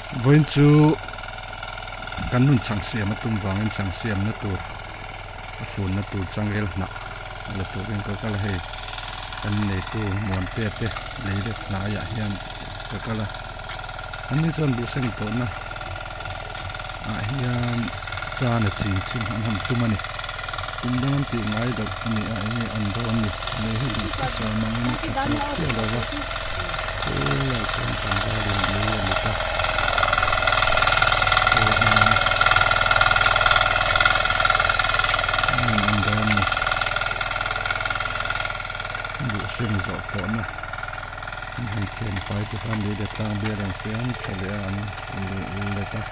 Vawiin chu kan nun chhang siam a tum vangin chhang siamna tur a funna tur changel hnah la turin ka kal a hei kan neitu Muantea te lei let hnaiah hian ka kal a anni chuan buhseng tawhna ah hian chan a ching chhin an han tum a ni tum dang an tih ngai loh a ni a enge an dawn ni lei hi duh thusam angin a tha tawk chiah lo va khulaiah chuan tlangvalin lei a lut a khawl hmangin enge an dawn ni buhseng zawh tawhna an han thian fai te khan lei leh tlang bial an siam tha leh a an let a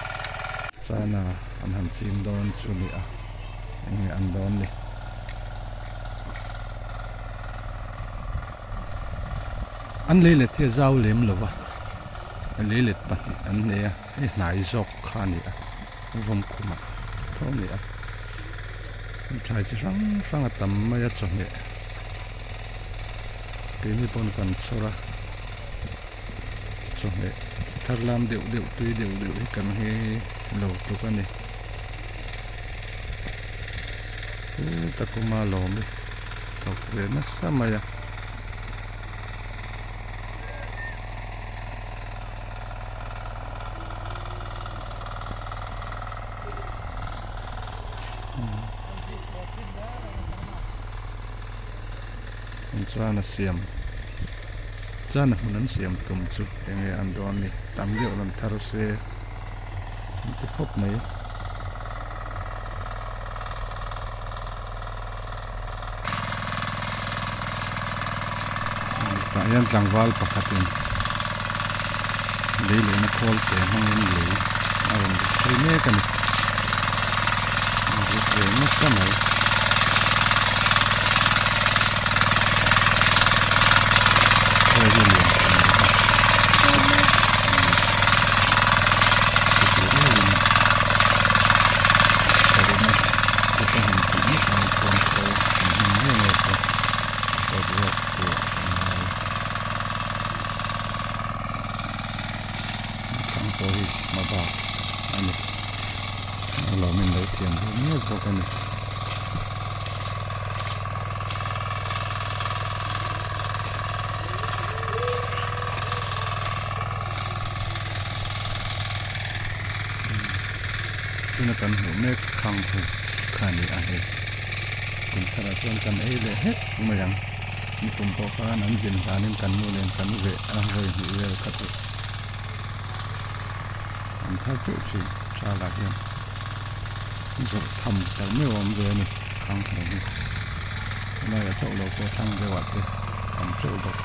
chana an han ching dawn chu ni a enge an dawn ni. An lei let hi a zau lem lo va lei let pahnih an nei a hei hnai zawk kha a ni a vawm khumah tho a ni a thlai chi hrang hrang a tam mai a chawhmeh. Keini pawn kan chhawr a, chawhmeh thar lam deuh deuh tui deuh deuh hi kan nghei lo tluk a ni. Heta kuma lawm hi thawk ve nasa mai a. Chuan a siam chuan a hmun an siam tum chu eng nge an dawn ni tam deuh rawn thar se an ti khawp mai. Tah hian tlangval pakhatin lei lehna khawl te hmangin lei a rawn ri phei mek a ni. A ri ve nasa mai. Khawl hi a lian tham bawk a. Chutih rualin sarihna kut a han tih mek lai chuan khawl an hmang ngei ngei chu a sawt zawk tur a kan ngai. Thlang pawh hi hma bak a ni. A lawmin lo thiam ve mek bawk a ni. Tuna kan hmuh mek khang hu kha a ni a hei. Kum tharah chuan kan ei leh hek mai ang. Nikum pawh khan an zin hlanin kan nu nen kan veh a vawi hnih vel kha chu an thar teuh thin thalah hian zawrh tham tak meuh a awm ve a ni khang hmu hi helaiah chauh lo pawh thlang deuhah te tam teuh bawk.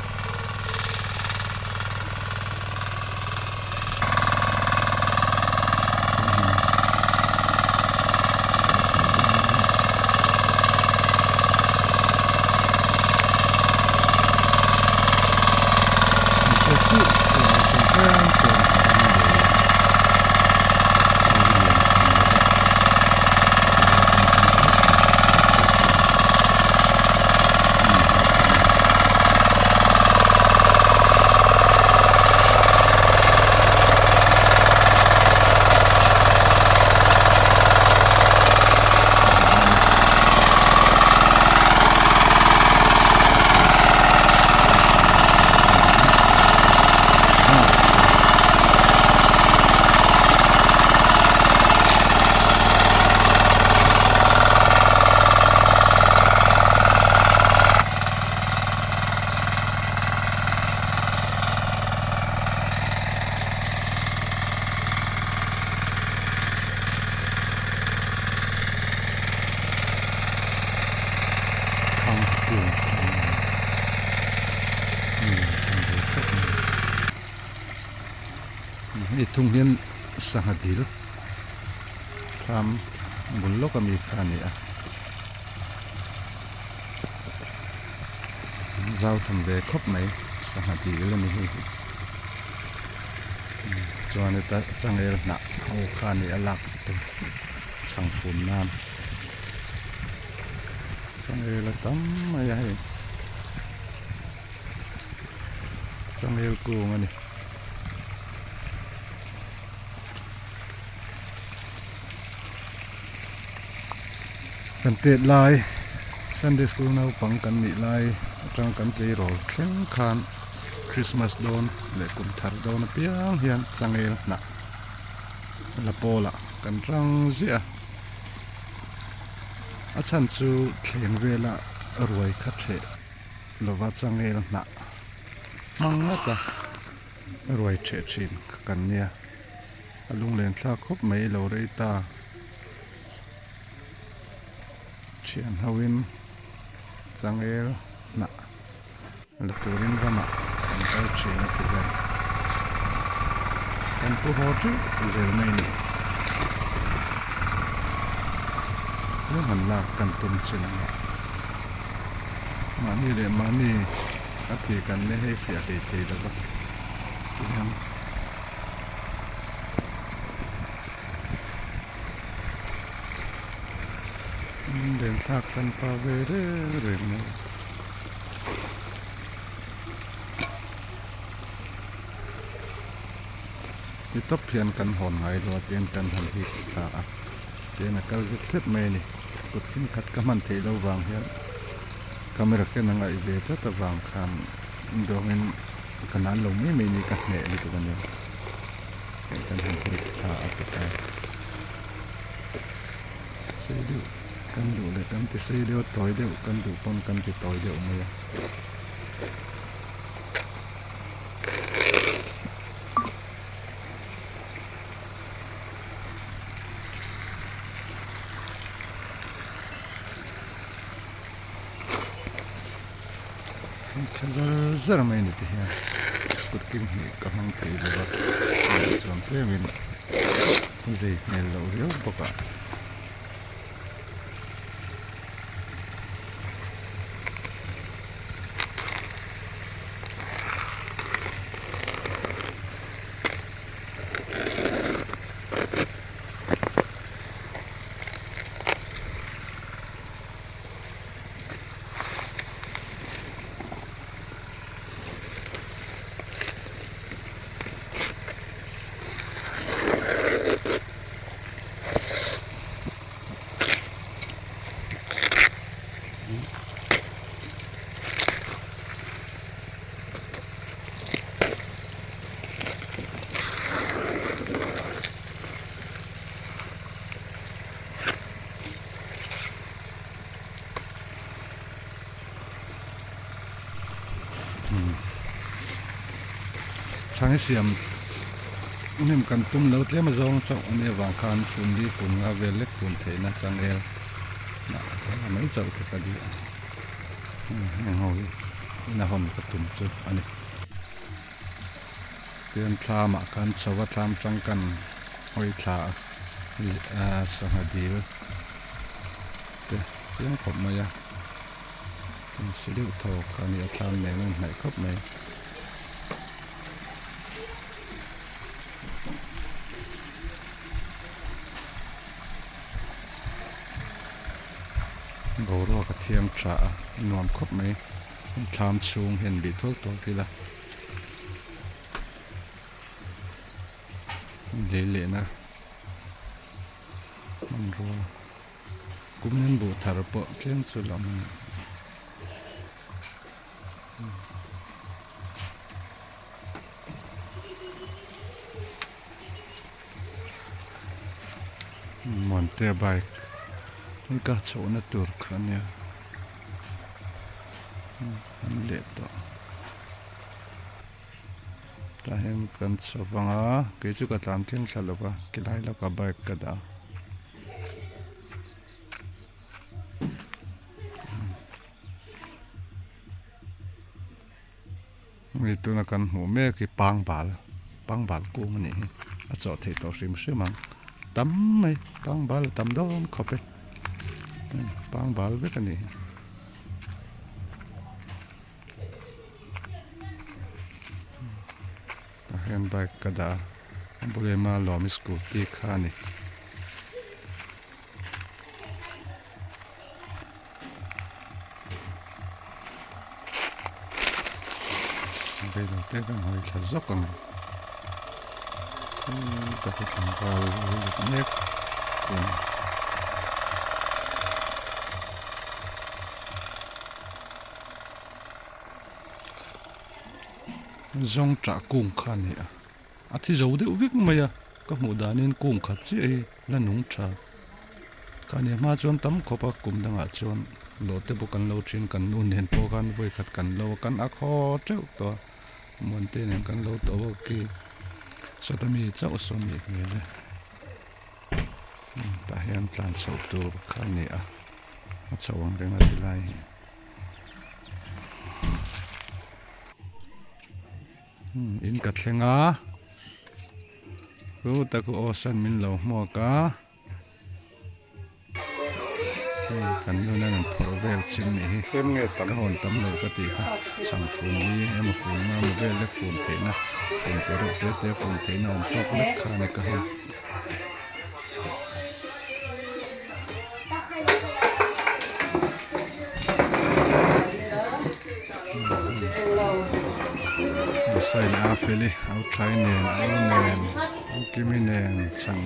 Hei thung hian sangha dil thlam bul lawk ami kha a ni a zau tham ve khawp mai sangha dil a ni hei hi chuan heta changel hnah ho kha a ni a lak tur chhang fum nan. Changel a tam mai a hei changel kung a ni. Kan tet lai Sunday school naupang kan nih lai atang kan tleirawl thleng khan Christmas dawn leh kum thar dawn apiang hian changel hnah la pawlah kan rang ziah a. A chhan chu thleng vela ruai kha ṭheh lova changel hnah hmang ngawt a ruai ṭheh ṭhin kha kan nia. A lunglen thlak khawp mai lo rei ta. Thian hoin changel hnah la turin ramah kan kal thin a ti hian kan pu haw teuh zel mai a ni. Tlem han lak kan tum chin ang a, mahni leh mahni a ti kan ne hei fiah hlei thei lo va ti hian. Len thlak hran pa ve reng reng mai. Ti tawp hian kan hawn ngai lo a tiang kan han hip thla a tiang a kal zet zet mai a ni. Kut khin khat ka hman theih loh vang hian camera ken a ngaih ve tlat avang khan dawngin ka nan lo mai mai ni ka hneh lutuk a nia. Hei kan han hip thla a ti ta. Sei deuh kan duh leh kan ti sei deuh a tawi deuh kan duh pawn kan ti tawi deuh mai a. Tha zar zar mai a ni ti hian kut kim hi ka hmang thei lo va chuan tlemin zei hmel loh riau bawk a. Chhang siam hnim kan tum lo tlem a zawng chauh a nih avang khan fun li fun nga vel lek fun theihna changel hnah a mai chauh te ka duh a heng ho hi ina hawn ka tum chu a ni. Tin thlamah khan chho a thlam tangkan hawi thla a sangha dil te chiang khawp mai a tin si deuh thaw kha a ni a thlam nen a inhnaih khawp mai. Boruak a thiang tha a nuam khawp mai thlam chhung hian bih tual tual ila. Lei lehna hmanrua kumin buh thar pawh tlem chu la awm a ni. Muantea bike hi ka chhohna tur kha a nia an leh tawh. Tah hian kan chho vang a kei chu ka tlan thleng thla lo va ti lai lawkah bike ka dah a. Hei tuna kan hmuh mek hi pangbal pangbal kung a nih hi a chawh theih tawh hrim hrim ang tam mai pangbal a tam dawn khawp e pangbal vek a nih hi. Tah hian bike ka dah a a bul ema lawmi scooty kha a ni. Reilo te kan hawi thla zawk ang taka tlangval lut mek chuan. Zawngṭah kung kha a ni a, a thi zo deuh vek mai a, ka hmuh danin kung khat chiah hi la nung ṭha. Ka nih hma chuan tam khawp a, kum dangah chuan lawh te pawh kan lo ṭhin, kan nu nen pawh khan vawi khat kan lo a, kan ak haw ṭeuh tawh a, Muante nen kan lo tawh bawk khi sawta mi chauh sawn nih hmel e. Tah hian tlan chhoh tur kha a ni a, a chho ang reng a ti lai hi. In ka thleng a, chu tak u aw san min lo hmuak a. Hei kan nuna rawn phawrh vel chin nih hi ka hawn tam lo ka tih kha chhang fun ni emaw fun nga emaw vel lek fun theihna fun te reuh te te fun theihna awm tawk lek kha a ni ka hawn. Sign a fel i au thlai nen au nen au kimi nen chhang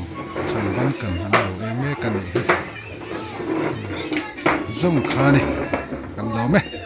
chhang ban kan han lo ei mek a nih hi zawng kha a ni kan lawm e.